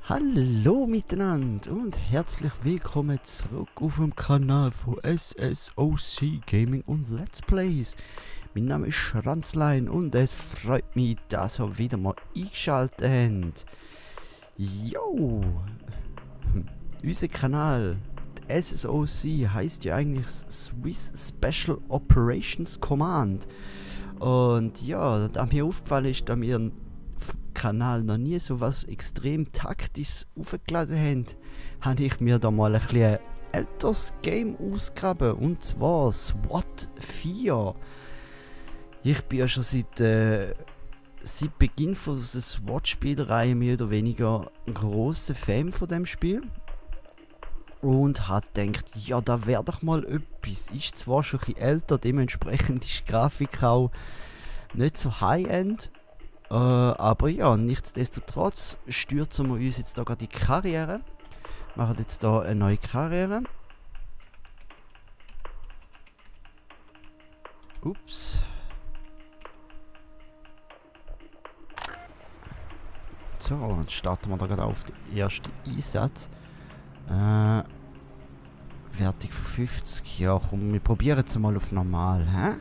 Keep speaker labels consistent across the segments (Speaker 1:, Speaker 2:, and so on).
Speaker 1: Hallo miteinander und herzlich willkommen zurück auf dem Kanal von SSOC Gaming und Let's Plays. Mein Name ist Schranzlein und es freut mich, dass ihr wieder mal eingeschaltet habt. Jo, unser Kanal, der SSOC, heisst ja eigentlich Swiss Special Operations Command. Und ja, da mir aufgefallen ist, dass wir Kanal noch nie so was extrem taktisches aufgeladen haben, habe ich mir da mal ein bisschen älteres Game ausgegraben, und zwar SWAT 4. Ich bin ja schon seit Beginn von der SWAT-Spielreihe mehr oder weniger ein grosser Fan von dem Spiel und habe gedacht, ja, da wäre doch mal etwas. Ist zwar schon ein bisschen älter, dementsprechend ist die Grafik auch nicht so high-end. Aber ja, nichtsdestotrotz stürzen wir uns jetzt da gerade in die Karriere. Machen jetzt da eine neue Karriere. Ups. So, jetzt starten wir da gerade auf den ersten Einsatz. Wertung von 50. Ja, komm, wir probieren jetzt mal auf normal, hä?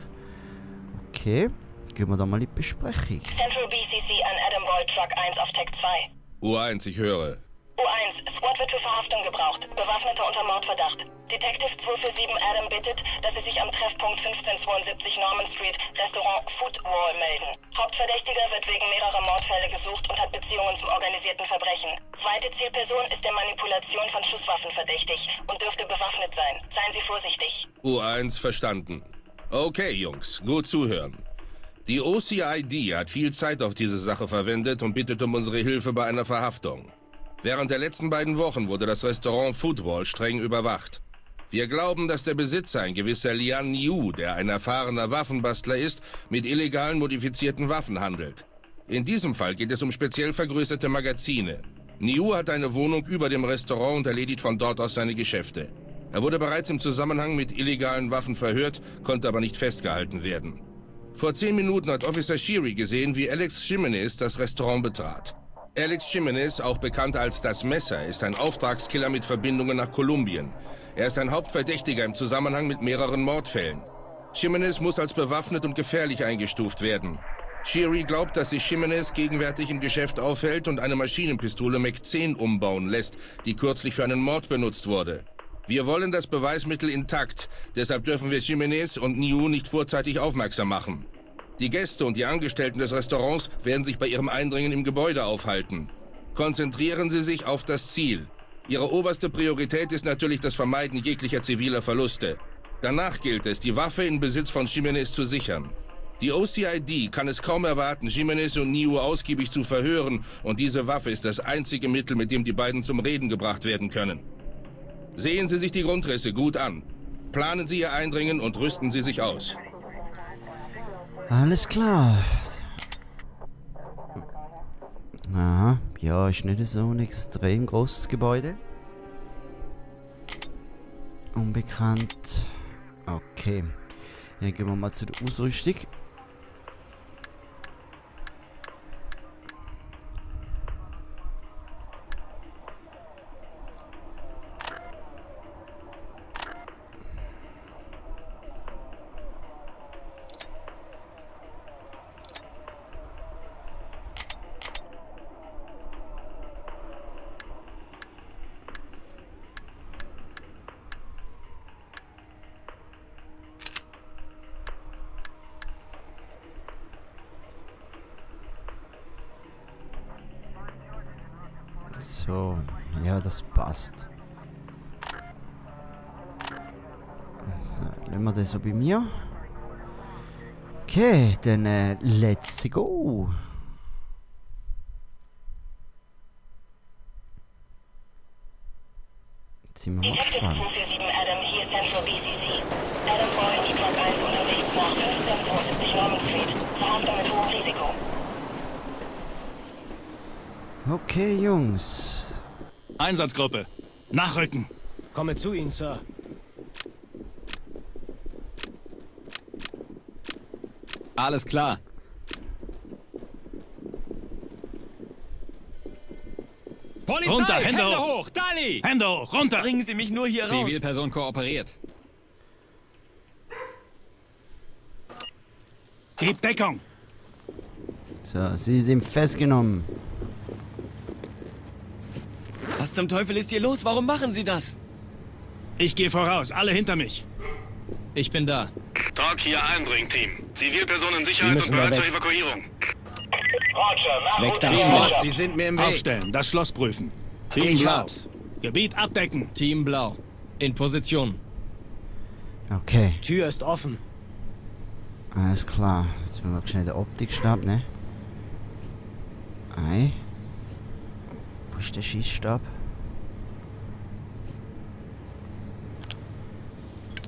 Speaker 1: Okay. Gehen wir da mal in die Besprechung.
Speaker 2: Central BCC an Adam Boyd, Truck 1 auf Tech 2.
Speaker 3: U1, ich höre.
Speaker 2: U1, SWAT wird für Verhaftung gebraucht. Bewaffneter unter Mordverdacht. Detective 247 Adam bittet, dass Sie sich am Treffpunkt 1572 Norman Street, Restaurant Foodwall melden. Hauptverdächtiger wird wegen mehrerer Mordfälle gesucht und hat Beziehungen zum organisierten Verbrechen. Zweite Zielperson ist der Manipulation von Schusswaffen verdächtig und dürfte bewaffnet sein. Seien Sie vorsichtig.
Speaker 3: U1, verstanden. Okay, Jungs, gut zuhören. Die OCID hat viel Zeit auf diese Sache verwendet und bittet um unsere Hilfe bei einer Verhaftung. Während der letzten beiden Wochen wurde das Restaurant Foodwall streng überwacht. Wir glauben, dass der Besitzer, ein gewisser Lian Niu, der ein erfahrener Waffenbastler ist, mit illegalen modifizierten Waffen handelt. In diesem Fall geht es um speziell vergrößerte Magazine. Niu hat eine Wohnung über dem Restaurant und erledigt von dort aus seine Geschäfte. Er wurde bereits im Zusammenhang mit illegalen Waffen verhört, konnte aber nicht festgehalten werden. Vor 10 Minuten hat Officer Sheary gesehen, wie Alex Jimenez das Restaurant betrat. Alex Jimenez, auch bekannt als das Messer, ist ein Auftragskiller mit Verbindungen nach Kolumbien. Er ist ein Hauptverdächtiger im Zusammenhang mit mehreren Mordfällen. Jimenez muss als bewaffnet und gefährlich eingestuft werden. Sheary glaubt, dass sich Jimenez gegenwärtig im Geschäft aufhält und eine Maschinenpistole Mac 10 umbauen lässt, die kürzlich für einen Mord benutzt wurde. Wir wollen das Beweismittel intakt, deshalb dürfen wir Jimenez und Niu nicht vorzeitig aufmerksam machen. Die Gäste und die Angestellten des Restaurants werden sich bei ihrem Eindringen im Gebäude aufhalten. Konzentrieren Sie sich auf das Ziel. Ihre oberste Priorität ist natürlich das Vermeiden jeglicher ziviler Verluste. Danach gilt es, die Waffe in Besitz von Jimenez zu sichern. Die OCID kann es kaum erwarten, Jimenez und Niu ausgiebig zu verhören, und diese Waffe ist das einzige Mittel, mit dem die beiden zum Reden gebracht werden können. Sehen Sie sich die Grundrisse gut an. Planen Sie Ihr Eindringen und rüsten Sie sich aus.
Speaker 1: Alles klar. Aha, ja, ist nicht so ein extrem großes Gebäude. Unbekannt. Okay. Dann gehen wir mal zu der Ausrüstung. So, ja, das passt. Lassen wir das so bei mir. Okay, dann let's go. Jetzt sind wir mal
Speaker 2: Detective
Speaker 1: gespannt.
Speaker 2: 247 Adam, hier Central BCC. Adam Boyd, Truck 1 unterwegs nach 1572 Norman Street. Verhaftung mit hohem Risiko.
Speaker 1: Okay, Jungs.
Speaker 4: Einsatzgruppe. Nachrücken.
Speaker 5: Komme zu Ihnen, Sir.
Speaker 4: Alles klar.
Speaker 5: Polizei,
Speaker 4: Runter, Hände
Speaker 5: hoch! Dali!
Speaker 4: Hände hoch, runter!
Speaker 5: Bringen Sie mich nur hier raus!
Speaker 6: Zivilperson kooperiert.
Speaker 4: Gib Deckung!
Speaker 1: So, Sie sind festgenommen.
Speaker 5: Was zum Teufel ist hier los? Warum machen Sie das?
Speaker 4: Ich gehe voraus, alle hinter mich.
Speaker 5: Ich bin da.
Speaker 7: Talk hier Eindringteam. Zivilpersonen in
Speaker 5: Sie
Speaker 7: Sicherheit und
Speaker 5: müssen da
Speaker 7: bereit zur
Speaker 5: weg.
Speaker 7: Evakuierung.
Speaker 2: Roger,
Speaker 5: Weg da!
Speaker 2: Nachruf.
Speaker 8: Sie sind mir im Weg.
Speaker 4: Aufstellen, das Schloss prüfen. Team
Speaker 8: Ich
Speaker 4: Blau.
Speaker 8: hab's.
Speaker 4: Gebiet abdecken.
Speaker 5: Team Blau. In Position.
Speaker 1: Okay,
Speaker 8: Tür ist offen.
Speaker 1: alles klar. Jetzt müssen wir schnell den Optikstab, ne? Ei. Wo ist der Schießstab?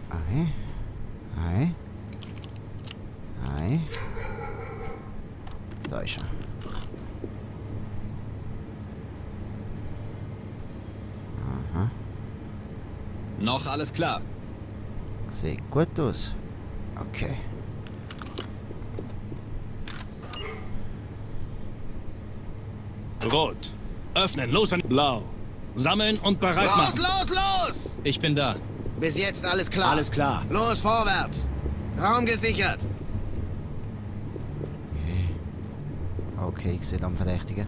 Speaker 1: Ei. Ei. Ei. Da ist er. Aha.
Speaker 6: Noch alles klar.
Speaker 1: Sieht gut aus. Okay.
Speaker 4: Rot. Öffnen, los an Blau. Sammeln und bereit
Speaker 8: Los,
Speaker 4: machen.
Speaker 8: los, los!
Speaker 5: Ich bin da.
Speaker 8: Bis jetzt alles klar.
Speaker 9: Alles klar.
Speaker 8: Los, vorwärts. Raum gesichert.
Speaker 1: Okay. Okay, ich sehe dann Verdächtige.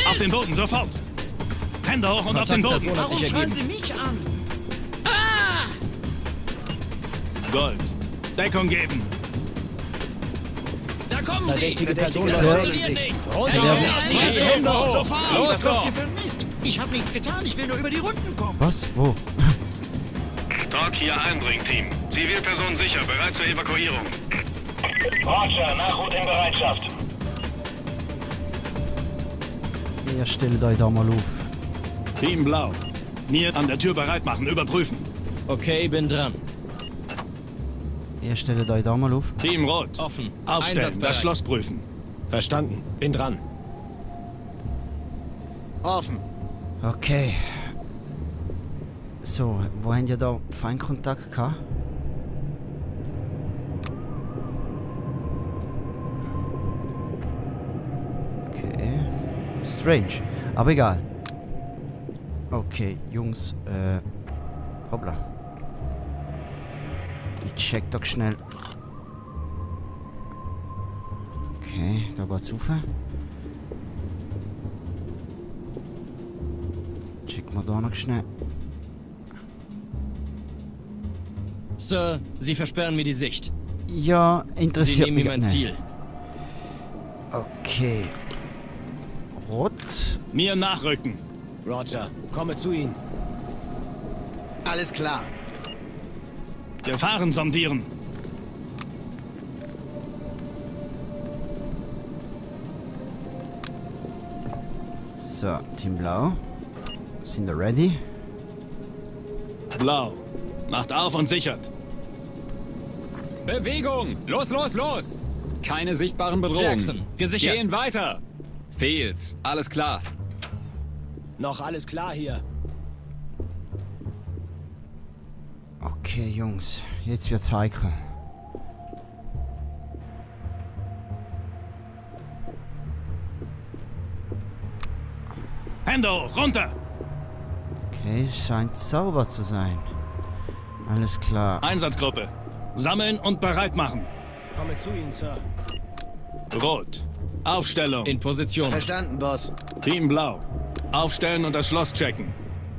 Speaker 4: Auf den Boden, sofort. Hände hoch und auf den Boden.
Speaker 5: Kontaktperson hat sich ergeben.
Speaker 10: Sie mich an?
Speaker 4: Gold. Deckung geben.
Speaker 10: Da kommen
Speaker 8: Verdächtige Person
Speaker 10: Sie!
Speaker 8: läuft
Speaker 10: Kontrolliert
Speaker 8: sich.
Speaker 10: nicht!
Speaker 4: Hände hoch.
Speaker 10: Was läuft hier für ein Mist? Ich habe nichts getan, ich will nur über die Runden kommen.
Speaker 1: Was? Wo?
Speaker 7: Talk hier Eindringteam. Zivilperson sicher, bereit zur Evakuierung.
Speaker 2: Roger, Nachruf in Bereitschaft.
Speaker 1: Ihr stellt euch da mal auf.
Speaker 4: Team Blau. Mir an der Tür bereit machen, überprüfen.
Speaker 5: Okay, bin dran.
Speaker 1: Ihr stellt euch da mal auf.
Speaker 4: Team Rot.
Speaker 5: Offen.
Speaker 4: Aufstellen,
Speaker 5: Einsatzbereit.
Speaker 4: das Schloss prüfen.
Speaker 9: Verstanden. Bin dran.
Speaker 8: Offen.
Speaker 1: Okay. So, wo habt ihr da Feindkontakt gehabt? Okay. Strange. Aber egal. Okay, Jungs, hoppla. Ich check doch schnell. Okay, da geht's rauf. Check mal da noch schnell.
Speaker 5: Sir, Sie versperren mir die Sicht.
Speaker 1: Ja,
Speaker 5: Sie
Speaker 1: interessiert
Speaker 5: nehmen mir
Speaker 1: mich
Speaker 5: mein
Speaker 1: nicht.
Speaker 5: Ziel.
Speaker 1: Okay. Rot.
Speaker 4: Mir nachrücken.
Speaker 9: Roger, komme zu Ihnen.
Speaker 8: Alles klar.
Speaker 4: Gefahren sondieren.
Speaker 1: So, Team Blau. Sind wir ready?
Speaker 4: Blau. Macht auf und sichert.
Speaker 6: Bewegung! Los, los, los! Keine sichtbaren Bedrohungen.
Speaker 5: Jackson, gesichert.
Speaker 6: Gehen weiter! Fehlt's. Alles klar.
Speaker 9: Noch alles klar hier.
Speaker 1: Okay, Jungs. Jetzt wird's heikel.
Speaker 4: Hände hoch, runter!
Speaker 1: Okay, es scheint sauber zu sein. Alles klar.
Speaker 4: Einsatzgruppe. Sammeln und bereit machen.
Speaker 9: Komme zu Ihnen, Sir.
Speaker 4: Rot. Aufstellung.
Speaker 5: In Position.
Speaker 8: Verstanden, Boss.
Speaker 4: Team Blau. Aufstellen und das Schloss checken.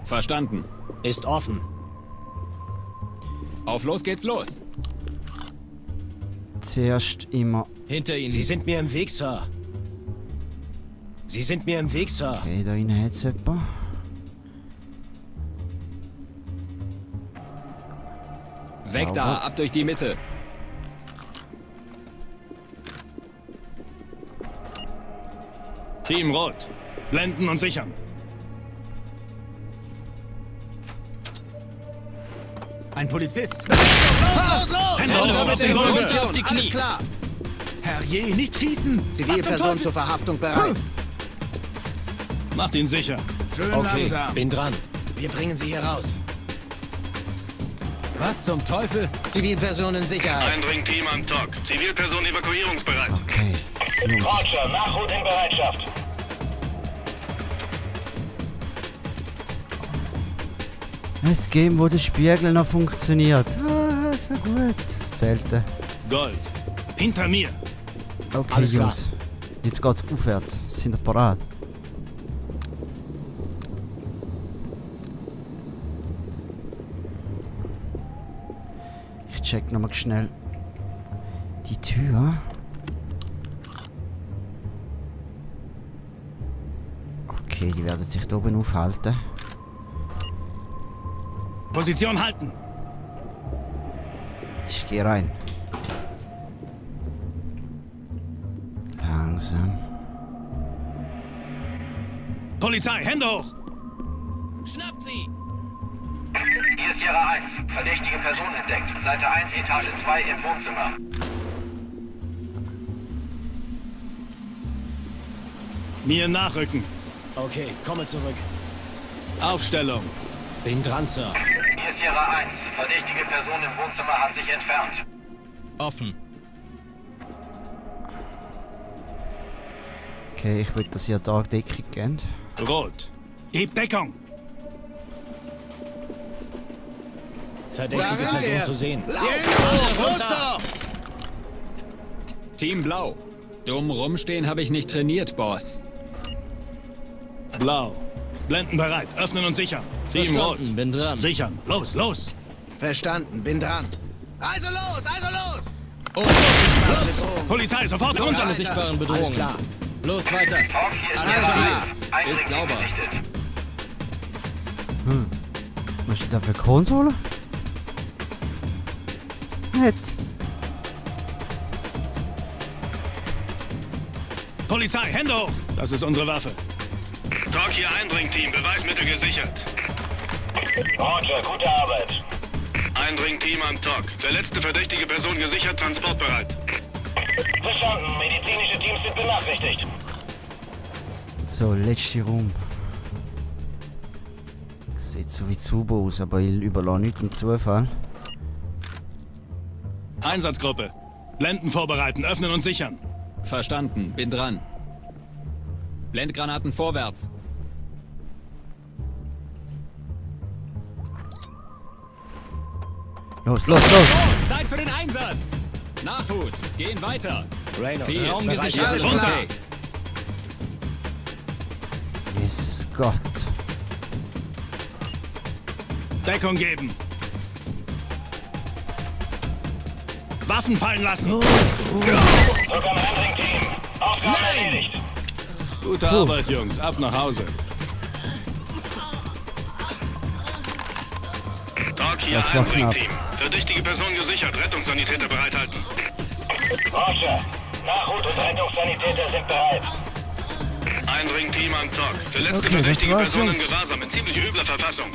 Speaker 6: Verstanden.
Speaker 9: Ist offen.
Speaker 6: Auf los geht's los.
Speaker 1: Zuerst immer.
Speaker 5: Hinter Ihnen.
Speaker 9: Sie sind mir im Weg, Sir. Sie sind mir im Weg, Sir.
Speaker 1: Okay, da innen hat's jemand.
Speaker 6: Weg da, ab durch die Mitte.
Speaker 4: Team Rot. Blenden und sichern.
Speaker 9: Ein Polizist.
Speaker 8: Los, los!
Speaker 4: Hände hoch auf den Boden.
Speaker 8: Position.
Speaker 5: auf die
Speaker 8: Alles
Speaker 5: Knie.
Speaker 8: klar.
Speaker 9: Herrje, nicht schießen.
Speaker 8: Zivilperson zur Verhaftung bereit.
Speaker 4: Macht ihn sicher.
Speaker 8: Schön
Speaker 9: Okay,
Speaker 8: langsam.
Speaker 9: bin dran.
Speaker 8: Wir bringen Sie hier raus.
Speaker 5: Was zum Teufel?
Speaker 8: Zivilperson in Sicherheit.
Speaker 7: Eindringteam am TOC. Zivilperson evakuierungsbereit.
Speaker 1: Okay. Jungs.
Speaker 2: Roger, Nachhut in Bereitschaft.
Speaker 1: Ein Game, wo der Spiegel noch funktioniert. Ah, so gut. Selten.
Speaker 4: Gold. Hinter mir.
Speaker 1: Okay,
Speaker 5: Alles klar.
Speaker 1: Jungs. Jetzt geht's aufwärts. Sind ihr parat? Ich check nochmal schnell die Tür. Okay, die werden sich da oben aufhalten.
Speaker 4: Position halten.
Speaker 1: Ich gehe rein. Langsam.
Speaker 4: Polizei, Hände hoch.
Speaker 5: Schnappt sie!
Speaker 11: Hier ist Sierra 1. Verdächtige Person entdeckt. Seite 1, Etage 2 im Wohnzimmer.
Speaker 4: Mir nachrücken.
Speaker 9: Okay, komme zurück.
Speaker 4: Aufstellung.
Speaker 5: Bin dran, Sir.
Speaker 11: Hier ist Sierra 1. Verdächtige Person im Wohnzimmer hat sich entfernt.
Speaker 5: Offen.
Speaker 1: Okay, ich will, dass ihr da Deckung kennt.
Speaker 4: Rot. Gebt Deckung.
Speaker 9: Verdächtige Person zu sehen.
Speaker 6: Team Blau. Dumm rumstehen habe ich nicht trainiert, Boss.
Speaker 4: Blau. Blenden bereit. Öffnen und sichern. Team
Speaker 5: Verstanden,
Speaker 4: Rot.
Speaker 5: bin dran.
Speaker 4: Sichern. Los, los.
Speaker 8: Verstanden, bin dran. Also los, also los!
Speaker 5: Oh,
Speaker 8: Bedrohung.
Speaker 4: Polizei, sofort runter.
Speaker 5: Keine sichtbaren
Speaker 9: Alles
Speaker 5: Bedrohungen.
Speaker 9: klar.
Speaker 5: Los, weiter.
Speaker 11: TOC, hier ist
Speaker 5: Alles
Speaker 11: Sierra
Speaker 5: klar.
Speaker 11: 1.
Speaker 6: Ist
Speaker 11: Eindringteam
Speaker 6: sauber.
Speaker 11: gesichtet.
Speaker 1: Was ist da für Konsole? Nett.
Speaker 4: Polizei, Hände hoch. Das ist unsere Waffe.
Speaker 7: TOC, hier Eindringteam. Beweismittel gesichert.
Speaker 2: Roger, gute Arbeit.
Speaker 7: Eindringteam am TOC. Verletzte verdächtige Person gesichert, transportbereit.
Speaker 2: Verstanden. Medizinische Teams sind benachrichtigt.
Speaker 1: So, letzte Raum. Sieht so wie Zubo aus, aber ich überlasse nichts dem Zufall.
Speaker 4: Einsatzgruppe. Blenden vorbereiten. Öffnen und sichern.
Speaker 6: Verstanden. Bin dran. Blendgranaten vorwärts.
Speaker 1: Los, los, los!
Speaker 6: Zeit für den Einsatz. Nachhut. Gehen weiter.
Speaker 9: Reynolds.
Speaker 6: Raum
Speaker 9: bereit.
Speaker 6: gesichert.
Speaker 8: Alles
Speaker 6: Runter.
Speaker 8: klar.
Speaker 1: Jesus Gott.
Speaker 4: Deckung geben. Waffen fallen lassen.
Speaker 2: Druck am Eindringteam. Aufgabe erledigt.
Speaker 4: Gute Arbeit, Jungs. Ab nach Hause.
Speaker 7: TOC, hier
Speaker 1: Das war knapp.
Speaker 7: Eindringteam. Verdächtige Person gesichert. Rettungssanitäter bereithalten.
Speaker 2: Roger, Nachhut und Rettungssanitäter sind bereit.
Speaker 7: Eindringteam am TOC. Verletzte
Speaker 1: Okay, das
Speaker 7: verdächtige
Speaker 1: war's,
Speaker 7: Person in
Speaker 1: Jungs.
Speaker 7: Gewahrsam. In ziemlich übler Verfassung.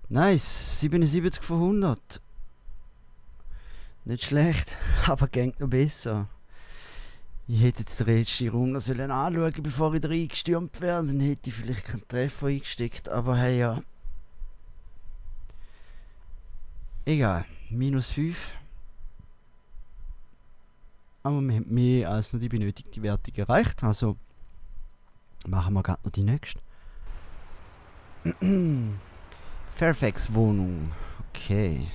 Speaker 1: Nice, 77 von 100. Nicht schlecht, aber geht noch besser. Ich hätte jetzt den letzten Raum noch anschauen, bevor ich da reingestürmt wäre. Dann hätte ich vielleicht keinen Treffer eingesteckt, aber hey ja. Egal, -5. Aber wir haben mehr als nur die benötigte Wertung erreicht, also machen wir gerade noch die nächste. Fairfax Wohnung. Okay,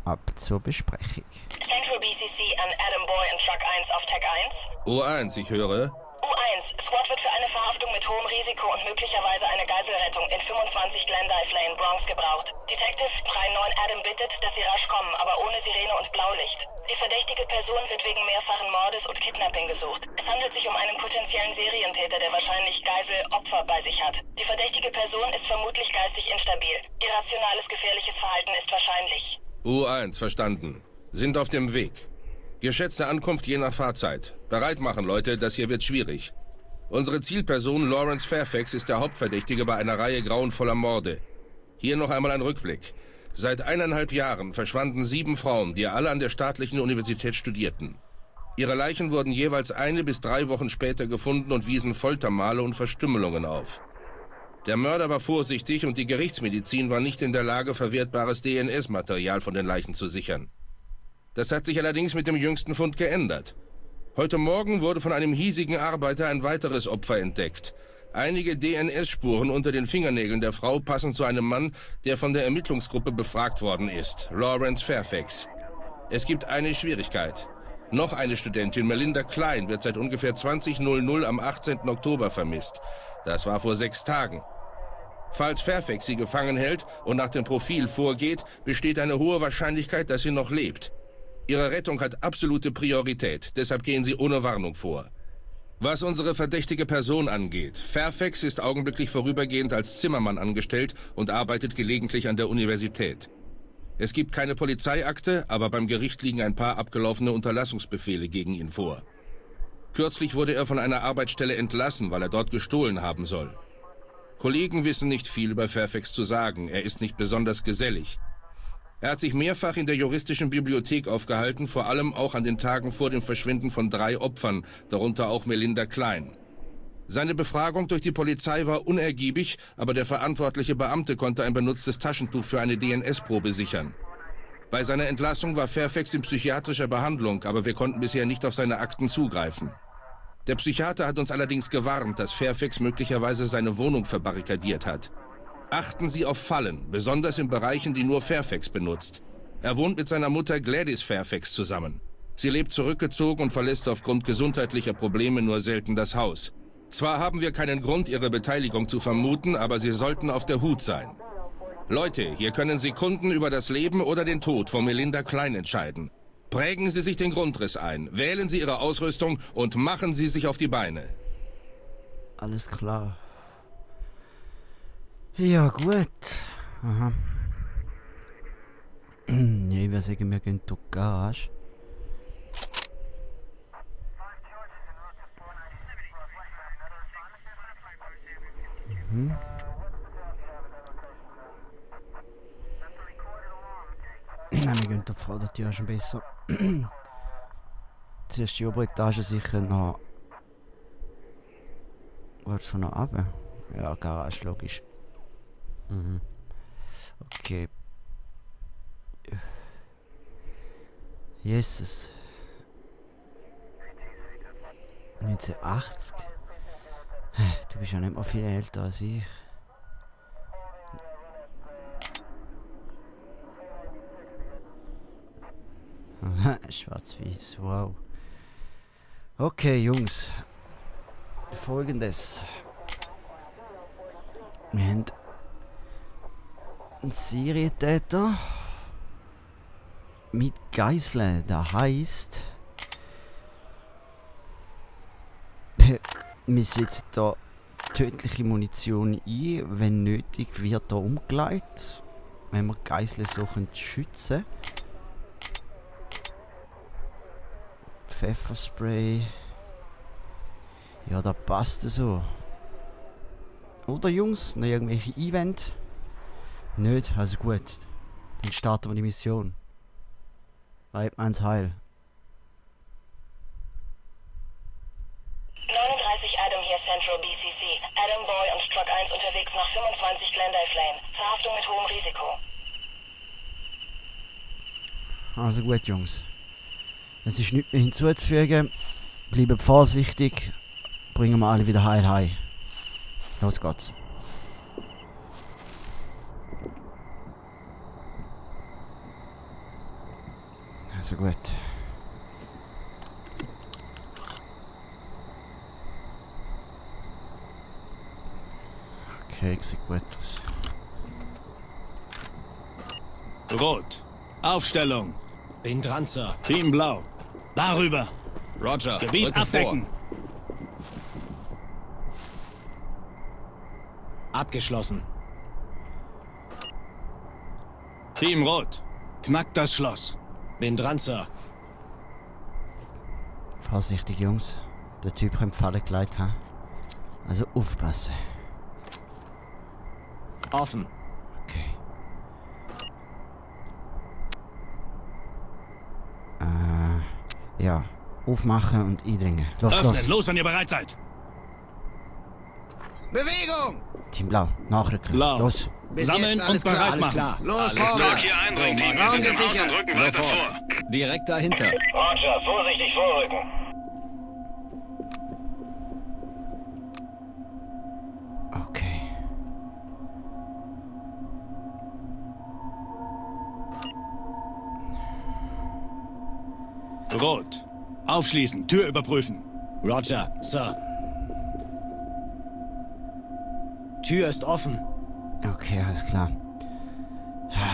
Speaker 1: ab zur Besprechung.
Speaker 2: Central BCC an Adam Boy und Truck 1 auf Tech 1.
Speaker 3: O1, ich höre.
Speaker 2: U1, SWAT wird für eine Verhaftung mit hohem Risiko und möglicherweise eine Geiselrettung in 25 Glendive Lane, Bronx gebraucht. Detective 39 Adam bittet, dass sie rasch kommen, aber ohne Sirene und Blaulicht. Die verdächtige Person wird wegen mehrfachen Mordes und Kidnapping gesucht. Es handelt sich um einen potenziellen Serientäter, der wahrscheinlich Geisel-Opfer bei sich hat. Die verdächtige Person ist vermutlich geistig instabil. Irrationales, gefährliches Verhalten ist wahrscheinlich.
Speaker 3: U1, verstanden. Sind auf dem Weg. Geschätzte Ankunft je nach Fahrzeit. Bereit machen, Leute, das hier wird schwierig. Unsere Zielperson Lawrence Fairfax ist der Hauptverdächtige bei einer Reihe grauenvoller Morde. Hier noch einmal ein Rückblick. Seit 1,5 Jahren verschwanden 7 Frauen, die alle an der staatlichen Universität studierten. Ihre Leichen wurden jeweils 1 bis 3 Wochen später gefunden und wiesen Foltermale und Verstümmelungen auf. Der Mörder war vorsichtig und die Gerichtsmedizin war nicht in der Lage, verwertbares DNS-Material von den Leichen zu sichern. Das hat sich allerdings mit dem jüngsten Fund geändert. Heute Morgen wurde von einem hiesigen Arbeiter ein weiteres Opfer entdeckt. Einige DNS-Spuren unter den Fingernägeln der Frau passen zu einem Mann, der von der Ermittlungsgruppe befragt worden ist, Lawrence Fairfax. Es gibt eine Schwierigkeit. Noch eine Studentin, Melinda Klein, wird seit ungefähr 20:00 am 18. Oktober vermisst. Das war vor 6 Tagen. Falls Fairfax sie gefangen hält und nach dem Profil vorgeht, besteht eine hohe Wahrscheinlichkeit, dass sie noch lebt. Ihre Rettung hat absolute Priorität, deshalb gehen Sie ohne Warnung vor. Was unsere verdächtige Person angeht, Fairfax ist augenblicklich vorübergehend als Zimmermann angestellt und arbeitet gelegentlich an der Universität. Es gibt keine Polizeiakte, aber beim Gericht liegen ein paar abgelaufene Unterlassungsbefehle gegen ihn vor. Kürzlich wurde er von einer Arbeitsstelle entlassen, weil er dort gestohlen haben soll. Kollegen wissen nicht viel über Fairfax zu sagen, er ist nicht besonders gesellig. Er hat sich mehrfach in der juristischen Bibliothek aufgehalten, vor allem auch an den Tagen vor dem Verschwinden von 3 Opfern, darunter auch Melinda Klein. Seine Befragung durch die Polizei war unergiebig, aber der verantwortliche Beamte konnte ein benutztes Taschentuch für eine DNS-Probe sichern. Bei seiner Entlassung war Fairfax in psychiatrischer Behandlung, aber wir konnten bisher nicht auf seine Akten zugreifen. Der Psychiater hat uns allerdings gewarnt, dass Fairfax möglicherweise seine Wohnung verbarrikadiert hat. Achten Sie auf Fallen, besonders in Bereichen, die nur Fairfax benutzt. Er wohnt mit seiner Mutter Gladys Fairfax zusammen. Sie lebt zurückgezogen und verlässt aufgrund gesundheitlicher Probleme nur selten das Haus. Zwar haben wir keinen Grund, Ihre Beteiligung zu vermuten, aber Sie sollten auf der Hut sein. Leute, hier können Sekunden über das Leben oder den Tod von Melinda Klein entscheiden. Prägen Sie sich den Grundriss ein, wählen Sie Ihre Ausrüstung und machen Sie sich auf die Beine.
Speaker 1: Alles klar. Ja, gut. Aha. Ja, ich würde sagen, wir gehen durch die Garage. Nein, wir gehen durch die Vordertür, schon besser. Zuerst die obere Etage sicher noch. Wolltest du noch runter? Ja, Garage, logisch. Mhm. Okay. Jesus. 1980? Du bist ja nicht mal viel älter als ich. Schwarz-Weiß, wow. Okay, Jungs. Folgendes. Wir haben einen Serientäter mit Geiseln. Das heisst, wir setzen hier tödliche Munition ein. Wenn nötig, wird er umgelegt. Wenn wir Geiseln so schützen können. Pfefferspray. Ja, da passt es so. Oder Jungs, noch irgendwelche Event? Nicht? Also gut. Dann starten wir die Mission. Reibt man ins Heil.
Speaker 2: 39 Adam hier, Central BCC. Adam Boy und Truck 1 unterwegs nach 25 Glendale Lane. Verhaftung mit hohem Risiko.
Speaker 1: Also gut, Jungs. Es ist nichts mehr hinzuzufügen. Bleibt vorsichtig. Bringen wir alle wieder heil. Los geht's. Also gut. Okay, sieht gut aus.
Speaker 4: Rot. Aufstellung.
Speaker 9: Bin dran, Sir.
Speaker 4: Team Blau. Darüber.
Speaker 6: Roger.
Speaker 4: Gebiet
Speaker 6: Rücke
Speaker 4: abdecken.
Speaker 6: vor. Abgeschlossen.
Speaker 4: Team Rot. Knackt das Schloss.
Speaker 9: Bin dran, Sir.
Speaker 1: Vorsichtig, Jungs. Der Typ könnte Falle geleitet haben. Also aufpassen.
Speaker 9: Offen.
Speaker 1: Okay. Ja. Aufmachen und eindringen. Los,
Speaker 4: Öffnen,
Speaker 1: los.
Speaker 4: los, wenn ihr bereit seid.
Speaker 8: Bewegung!
Speaker 1: Team Blau, nachrücken.
Speaker 4: Blau.
Speaker 1: Los.
Speaker 8: Bis
Speaker 4: Sammeln
Speaker 8: jetzt alles
Speaker 4: und bereit
Speaker 8: klar,
Speaker 4: machen.
Speaker 8: Klar. Los,
Speaker 7: Stark
Speaker 8: vorwärts.
Speaker 7: hier eindringen, Team. Wir
Speaker 8: Raum
Speaker 7: sind im Haus
Speaker 8: gesichert.
Speaker 7: und rücken weiter
Speaker 6: Sofort.
Speaker 7: vor.
Speaker 6: Direkt dahinter.
Speaker 11: Roger, vorsichtig vorrücken.
Speaker 1: Okay.
Speaker 4: Rot. Aufschließen, Tür überprüfen.
Speaker 9: Roger, Sir. Tür ist offen.
Speaker 1: Okay, alles klar.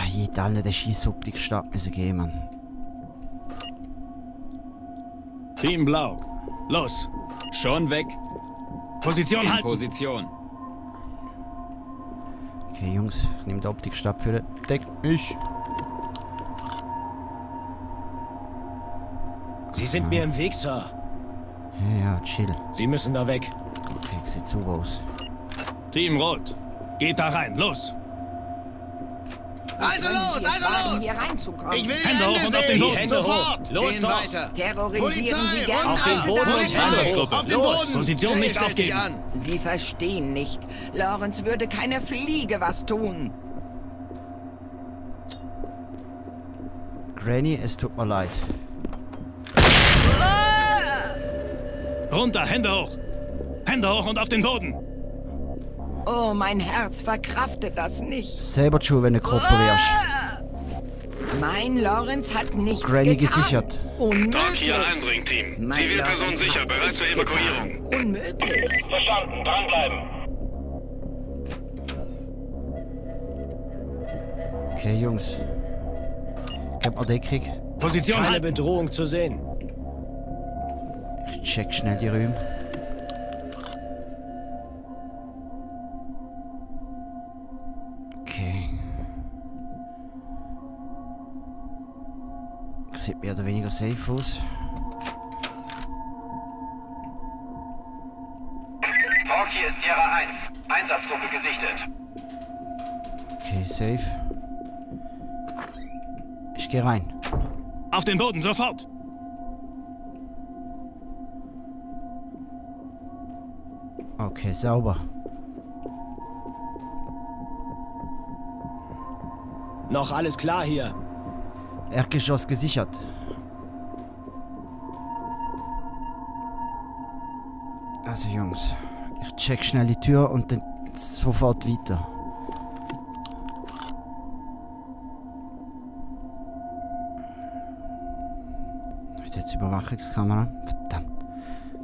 Speaker 1: Ich hätte allen den Schießoptik stark müssen geben, Mann.
Speaker 4: Team Blau. Los.
Speaker 6: Schon weg.
Speaker 4: Position
Speaker 6: In
Speaker 4: halten.
Speaker 6: Position.
Speaker 1: Okay, Jungs, ich nehme den Optikstab für den Deck.
Speaker 9: Sie sind mir im Weg, Sir.
Speaker 1: Ja, chill.
Speaker 9: Sie müssen da weg.
Speaker 1: Okay, sieht so aus.
Speaker 4: Team Rot. Geht da rein. Los.
Speaker 8: Also los, also
Speaker 10: Hier
Speaker 8: los!
Speaker 10: reinzukommen.
Speaker 8: Ich will die
Speaker 4: Hände hoch
Speaker 8: Hände
Speaker 4: und auf den
Speaker 8: sehen.
Speaker 4: Boden.
Speaker 9: Hände
Speaker 8: Sofort.
Speaker 9: hoch. Los
Speaker 8: Gehen
Speaker 9: doch.
Speaker 8: weiter.
Speaker 10: Terrorisieren
Speaker 8: Polizei,
Speaker 10: Sie gerne
Speaker 8: runter.
Speaker 9: Auf den Boden und
Speaker 8: Polizei,
Speaker 9: Hände hoch.
Speaker 8: auf den
Speaker 9: Los.
Speaker 8: Boden.
Speaker 4: Position nicht
Speaker 8: Stell dich
Speaker 4: aufgeben.
Speaker 8: an.
Speaker 10: Sie verstehen nicht. Lawrence würde keine Fliege was tun.
Speaker 1: Granny, es tut mir leid.
Speaker 4: Runter, Hände hoch. Hände hoch und auf den Boden.
Speaker 10: Oh, mein Herz verkraftet das nicht.
Speaker 1: Selber schon, wenn du kooperierst.
Speaker 10: Mein Lawrence hat nichts
Speaker 1: Granny
Speaker 10: getan.
Speaker 1: gesichert.
Speaker 10: Unmöglich.
Speaker 7: Stark hier eindringen, Team.
Speaker 10: Mein
Speaker 7: Zivilperson
Speaker 10: Lawrence
Speaker 7: sicher,
Speaker 10: hat
Speaker 7: bereit zur
Speaker 10: nichts
Speaker 7: Evakuierung.
Speaker 10: getan. Unmöglich.
Speaker 11: Verstanden, dranbleiben.
Speaker 1: Okay, Jungs. Gib mal Deckung.
Speaker 4: Position
Speaker 9: Keine
Speaker 4: halten.
Speaker 9: Bedrohung zu sehen.
Speaker 1: Ich check schnell die Räume. Okay. Sieht mehr oder weniger safe aus.
Speaker 11: Talk, hier ist Sierra 1. Einsatzgruppe gesichtet.
Speaker 1: Okay, safe. Ich geh rein.
Speaker 4: Auf den Boden, sofort.
Speaker 1: Okay, sauber.
Speaker 9: Noch alles klar hier.
Speaker 1: Erdgeschoss gesichert. Also Jungs, ich check schnell die Tür und dann sofort weiter. Jetzt Überwachungskamera. Verdammt.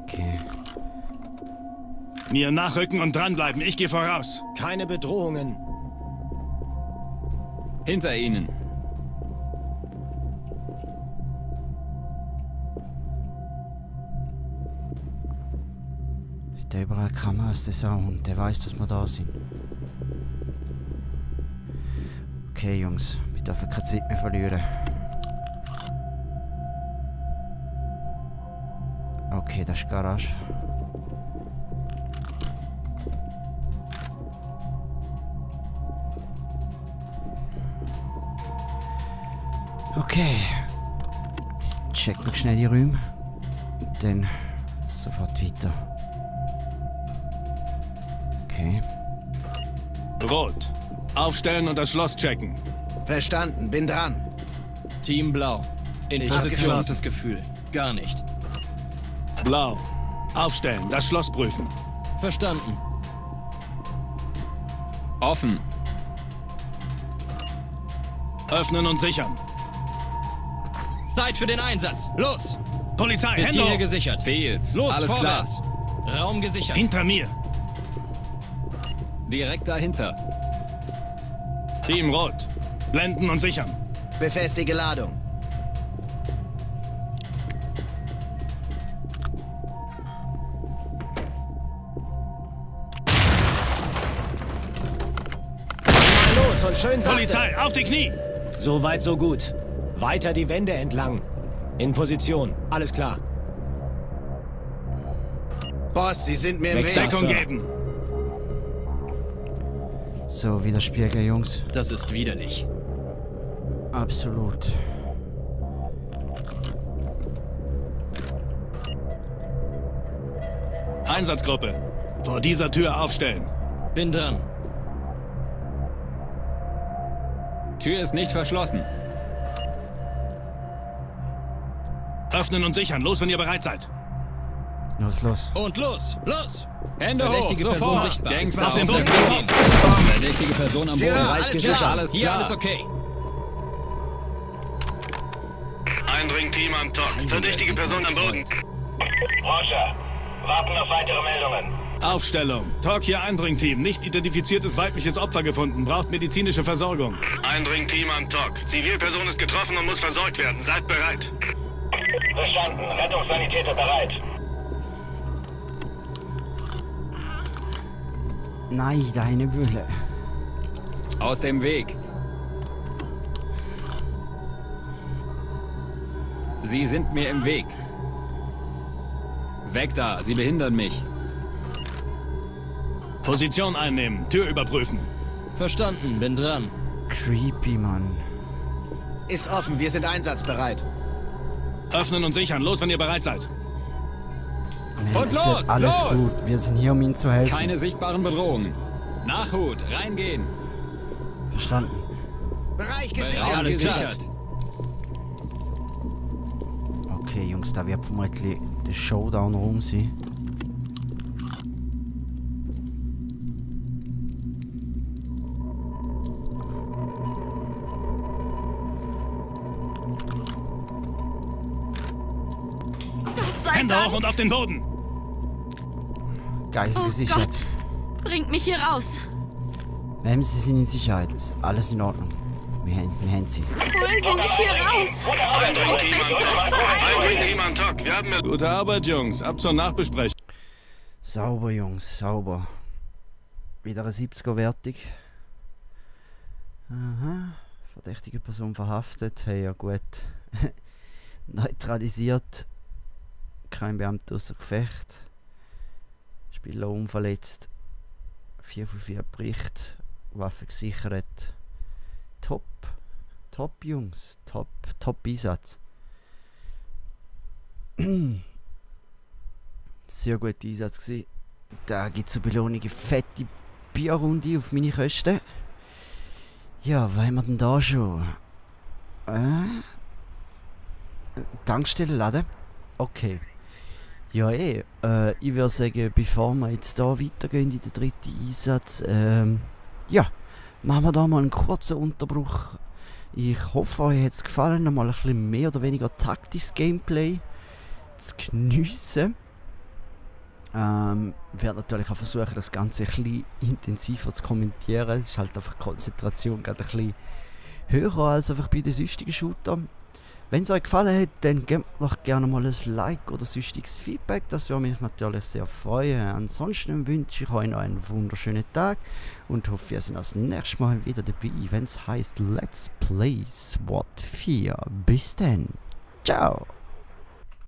Speaker 1: Okay.
Speaker 4: Mir nachrücken und dranbleiben. Ich gehe voraus.
Speaker 9: Keine Bedrohungen.
Speaker 6: Hinter Ihnen.
Speaker 1: Der überall Kameras, das auch und der weiß, dass wir da sind. Okay, Jungs, wir dürfen keine Zeit mehr verlieren. Okay, das ist die Garage. Okay. Check noch schnell die Räume. Und dann sofort weiter. Okay.
Speaker 4: Rot. Aufstellen und das Schloss checken.
Speaker 8: Verstanden, bin dran.
Speaker 5: Team Blau. In
Speaker 8: Ich hab
Speaker 5: Position
Speaker 8: geschlossen.
Speaker 5: das Gefühl. Gar nicht.
Speaker 4: Blau. Aufstellen, das Schloss prüfen.
Speaker 5: Verstanden.
Speaker 6: Offen.
Speaker 4: Öffnen und sichern.
Speaker 5: Zeit für den Einsatz. Los!
Speaker 4: Polizei,
Speaker 5: Bis
Speaker 4: Hände
Speaker 5: hierher
Speaker 4: hoch.
Speaker 5: gesichert.
Speaker 6: Fehlt's.
Speaker 5: Los,
Speaker 6: Alles
Speaker 5: vorwärts. Raum gesichert.
Speaker 4: Hinter mir.
Speaker 6: Direkt dahinter.
Speaker 4: Team Rot. Blenden und sichern.
Speaker 8: Befestige Ladung.
Speaker 9: Mal los und schön sachte.
Speaker 4: Polizei, auf die Knie.
Speaker 9: So weit, so gut. Weiter die Wände entlang. In Position. Alles klar.
Speaker 8: Boss, Sie sind mir im
Speaker 9: Weg
Speaker 8: Weg.
Speaker 9: da.
Speaker 4: Deckung
Speaker 9: Sir.
Speaker 4: geben.
Speaker 1: So, wieder Spiegel, Jungs.
Speaker 5: Das ist widerlich.
Speaker 1: Absolut.
Speaker 4: Einsatzgruppe. Vor dieser Tür aufstellen.
Speaker 5: Bin dran.
Speaker 6: Tür ist nicht verschlossen.
Speaker 4: Öffnen und sichern. Los, wenn ihr bereit seid.
Speaker 1: Los, los.
Speaker 5: Und los! Los!
Speaker 6: Hände hoch,
Speaker 5: Verdächtige Person
Speaker 6: sofort.
Speaker 5: sichtbar.
Speaker 6: Gangster
Speaker 4: Auf den
Speaker 6: aus der
Speaker 4: Boden,
Speaker 6: Gegend.
Speaker 4: sofort.
Speaker 6: Verdächtige Person am Boden.
Speaker 8: Ja,
Speaker 6: Bereich
Speaker 8: alles
Speaker 6: gesichert.
Speaker 8: klar.
Speaker 6: Alles
Speaker 5: Hier
Speaker 6: klar.
Speaker 5: alles okay.
Speaker 7: Eindringteam am TOC. Verdächtige Person am Boden.
Speaker 11: Roger. Warten auf weitere Meldungen.
Speaker 4: Aufstellung. TOC hier Eindringteam. Nicht identifiziertes weibliches Opfer gefunden. Braucht medizinische Versorgung.
Speaker 7: Eindringteam am TOC. Zivilperson ist getroffen und muss versorgt werden. Seid bereit.
Speaker 11: Verstanden. Rettungssanitäter bereit.
Speaker 1: Nein, deine Wille.
Speaker 6: Aus dem Weg. Sie sind mir im Weg. Weg da, Sie behindern mich.
Speaker 4: Position einnehmen. Tür überprüfen.
Speaker 5: Verstanden, bin dran.
Speaker 1: Creepy, Mann.
Speaker 8: Ist offen, wir sind einsatzbereit.
Speaker 4: Öffnen und sichern. Los, wenn ihr bereit seid.
Speaker 1: Man,
Speaker 6: Und
Speaker 1: es
Speaker 6: los,
Speaker 1: wird alles
Speaker 6: los!
Speaker 1: gut. Wir sind hier, um ihnen zu helfen.
Speaker 6: Keine sichtbaren Bedrohungen. Nachhut, reingehen.
Speaker 1: Verstanden.
Speaker 8: Bereich
Speaker 6: Raum
Speaker 8: gesichert.
Speaker 6: gesichert.
Speaker 1: Okay, Jungs, da wird vermutlich der Showdown rum sein.
Speaker 4: Hände hoch und auf den Boden.
Speaker 1: Geisel gesichert.
Speaker 12: Gott, bringt mich hier raus.
Speaker 1: Sie sind in Sicherheit. Ist alles in Ordnung. Wir haben sie.
Speaker 12: Holen Sie mich hier raus.
Speaker 7: Eindringteam am TOC. Wir haben...
Speaker 4: Gute Arbeit, Jungs. Ab zur Nachbesprechung.
Speaker 1: Sauber, Jungs, sauber. Wieder eine 70er-Wertung. Aha. Verdächtige Person verhaftet. Hey, ja gut. Neutralisiert. Kein Beamter außer Gefecht. Spieler unverletzt. 4 von 4 Bericht. Waffe gesichert. Top. Top, Jungs. Top Einsatz. Sehr guter Einsatz gewesen. Da gibt es zur Belohnung eine fette Bierrunde auf meine Kosten. Ja, was haben wir denn da schon? Tankstelle laden? Okay. Ja, ich würde sagen, bevor wir jetzt da weitergehen in den dritten Einsatz, ja, machen wir da mal einen kurzen Unterbruch. Ich hoffe, euch hat es gefallen, mal ein bisschen mehr oder weniger taktisches Gameplay zu geniessen. Werde natürlich auch versuchen, das Ganze ein bisschen intensiver zu kommentieren. Es ist halt einfach die Konzentration gerade ein bisschen höher als einfach bei den sonstigen Shootern. Wenn es euch gefallen hat, dann gebt doch gerne mal ein Like oder sonstiges Feedback. Das würde mich natürlich sehr freuen. Ansonsten wünsche ich euch noch einen wunderschönen Tag und hoffe, ihr seid das nächste Mal wieder dabei, wenn es heißt Let's Play SWAT 4. Bis dann. Ciao.